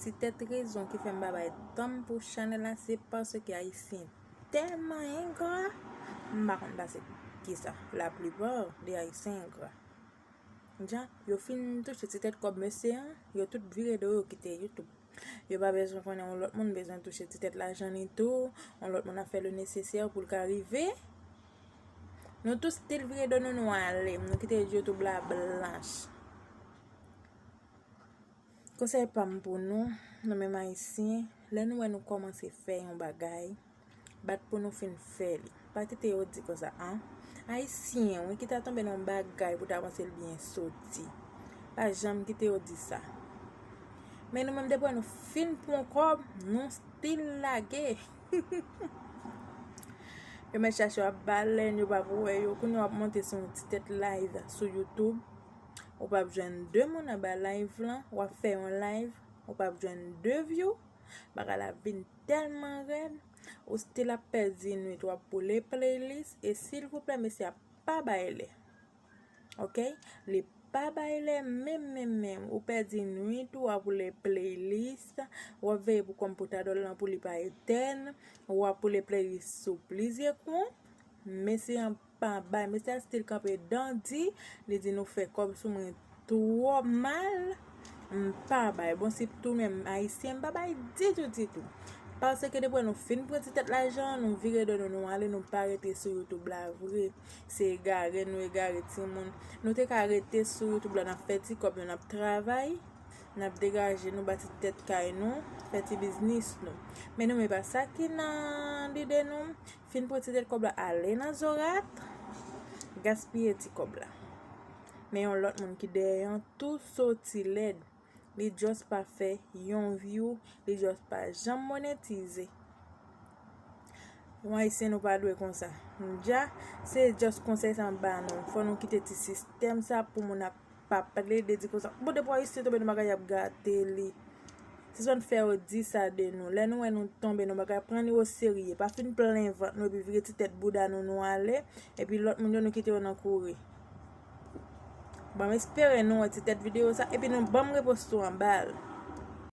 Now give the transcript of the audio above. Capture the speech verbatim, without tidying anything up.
Ti tèt rezon ki fè m pa bay tan m pou chanèl la, se paske ayisyen tèlman engra, m pa konn pase kisa. Laplipa de ayisyen engra. Jan, yo fin touche ti tèt kòb mesye an, yo tout vire do yo kite YouTube. Yo pa bezwen konnen yon lòt moun bezwen touche ti tèt lajan li tou, yon lòt moun ap fè le nesesè pou l ka rive. Nou tout still vire do nou, nou ale, nou kite YouTube la blanch. Konsèy pa m pou nou, nou menm ayisyen, lè nou wè nou kòmanse fè yon bagay, bat pou nou fin fè li. Pa kite yo di konsa, an. Ayisyen, wi, ki ta tonbe nan yon bagay pou ta panse l byen soti. Pa janm kite yo di sa. Men nou menm, depi nou fin pran kòb, nou still lage. Yo mèt chache w ap balèn, yo p ap wè yo. Kounye a w ap monte sou yon ti tèt live sou YouTube. Ou p ap jwenn de moun anba live lan, w ap fè yon live, ou p ap jwenn de view, bagay la vin tèlman rèd, ou still ap pèdi nwit, w ap boule playlist, e silvouplè, mesye a pa bay lè. Ok? Li pa bay lè menm, menm, menm. Ou pèdi nwit, w ap boule playlist, w ap veye pou kòm pou ta dòl lan pou li pa etèn, w ap boule playlist sou plizyè kont, mesye an pa bay. Mesye a still kanpe dandi, li di nou fè kòb sou mwen twò mal, m pa bay. Bon, sitou menm ayisyen, m pa bay ditou, ditou. Paske depi nou fin pran ti tèt lajan, nou vire do nou, nou ale, nou pa rete sou YouTube la vre. Se egare, nou egare timoun. Nou te ka rete sou YouTube la, n ap fè ti kòb nou, n ap travay, n ap degaje nou, bati tèt kay nou, fè ti biznis nou. Men nou, men pa sa ki nan lide nou, fin pran ti tèt kòb la, ale nan zorat, gaspiye ti kòb la. Men yon lòt moun ki dèyè an tou soti lèd. Li just pa fè yon view, li just pa janm monetize. Yon ayisyen, nou pa dwe konsa. Dja, se just konsèy sa m ba nou. Fò nou kite ti sistèm sa pou moun ap pa plede di konsa. Bon, depi ayisyen tonbe nan bagay, y ap gate li. Sispann fè yo di sa de nou. Lè nou wè nou tonbe nan bagay, pran li oserye. Pa fin plen vant nou epi vire ti tèt bouda nou, nou ale. Epi lòt moun yo, nou kite yo nan kouri. Bon, m espere nou wè ti tèt videyo sa. Epi nou ban m repons tou anba l.